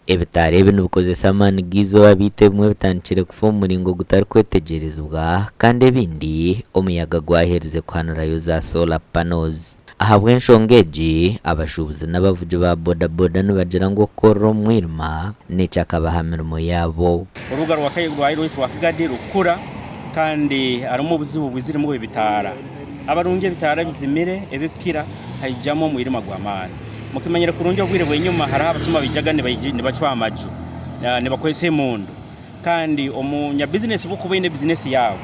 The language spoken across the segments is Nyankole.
Ebitaara ebi nibikozesa amaani g'eizooba beitu ebimwe bitandikire kufa omu muringo gutarikwetegyerezibwa kandi ebindi omuyaga gwaherize kuhanurayo za solar panels. Ahabw'enshonga egi, abashuubuzi n'abavugi ba bodaboda nibagira ngu okukorera omu mwirima n'ekyakaba aha mirimo yaabo. Orubuga rwa rwaitu rwa Kagadi rukukura kandi harimu obuzibu bwiziremu obw'ebitaara. Abarungi ebitaara bizimire ebikukira haijamu omwirima gw'amaani. Mukimanyire kurungi obwire bw'enyima hariho abasuma baijaga nibacwa amaju nibakozesa emundu kandi omunya bizinesi obu okuba oine bizinesi yaawe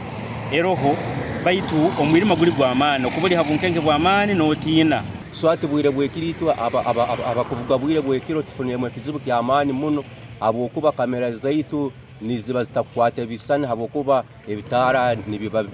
eroho baitu omwirima guri gw'amaani okuba ori ha bunkenke bw'amaani nootiina. So hati bwire bw'ekiro itwe abakuvuga bwire bw'ekiro tufuniremu ekizibu ky'amaani muno habwokuba kamera zaitu niziba zitakukwata ebisisani habwokuba Ebitaara nibiba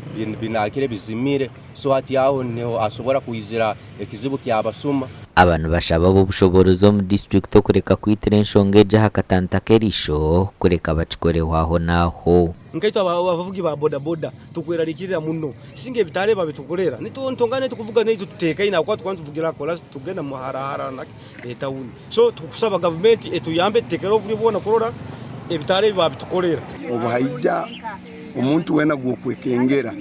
binaakire bizimire, so hati aho niho hasobora kwizira ekizibu ky'abasuma. Aba nibashaba ab'obushoboorozi omu disiturikiti okureka kwitira enshonga egi aha katanta k'eriisho kureka bakikoreho aho n'aho. Nkaitwe abavugi ba bodaboda tukwerarikirira muno singa ebitaara ebi babitukorera nitongana tukuvuga naitwe tutekaine ahabw'okuba tukuba nituvugira aha korasi titugenda hara hara n'etawuni so tukusaba gavumenti etuyambe etutekereho oburyo bwona kurora ebitaara ebi babitukorera. Obu haija omuntu weena gw'okwekengera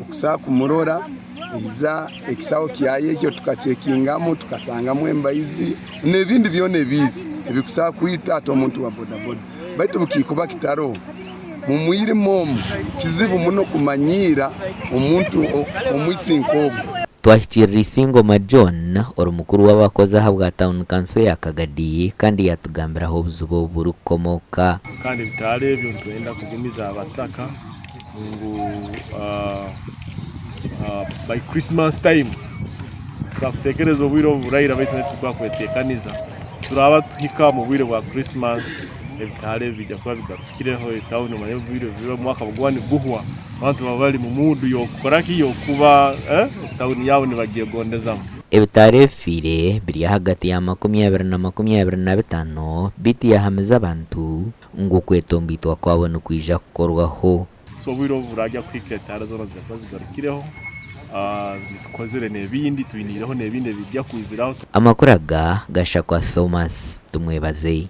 okusobola kumurora, aija ekisaho kyaye ekyo tukakyekingamu tukasangamu embaizi n'ebindi byona ebiizi ebikusobola kwita hati omuntu wa bodaboda. Baitu obu kikuba kitaroho, omu mwirima omu kizibu muno kumanyiira omuntu omwisi nk'ogu. Twahikirira Isingoma John ori mukuru w'abakozi ahabwa tauni kanso ya Kagadi kandi yatugambira ahu obuzibu obu burikukomooka. Kandi ebitaara ebyo nitwenda kugumiza abataka ngu by Christmas time tuza kutekereza obwire obu buraira baitu nituba kwetekaniza turaba tuhika omu bwire bwa Christmas ebitaara ebi bijja kuba bigarukireho etawuni omanye obwire omwaka buguma niguhwa abantu baba bari mu muudu y'okukora ki y'okuba etawuni yaabo nibagyegondezamu. Ebitaara ebifiire biri ahagati ya 25 na 25 beitu yahamiza abantu ngu okwetomboitwa kwabo nikwija kukorwaho. So obwire obu burajya kuhika etaara zoona ziza kuba zigarukireho, tukozire n'ebindi, twiniireho n'ebindi ebijja kwiziraho. Amakuru aga gashakwa Thomas Tumwebaze.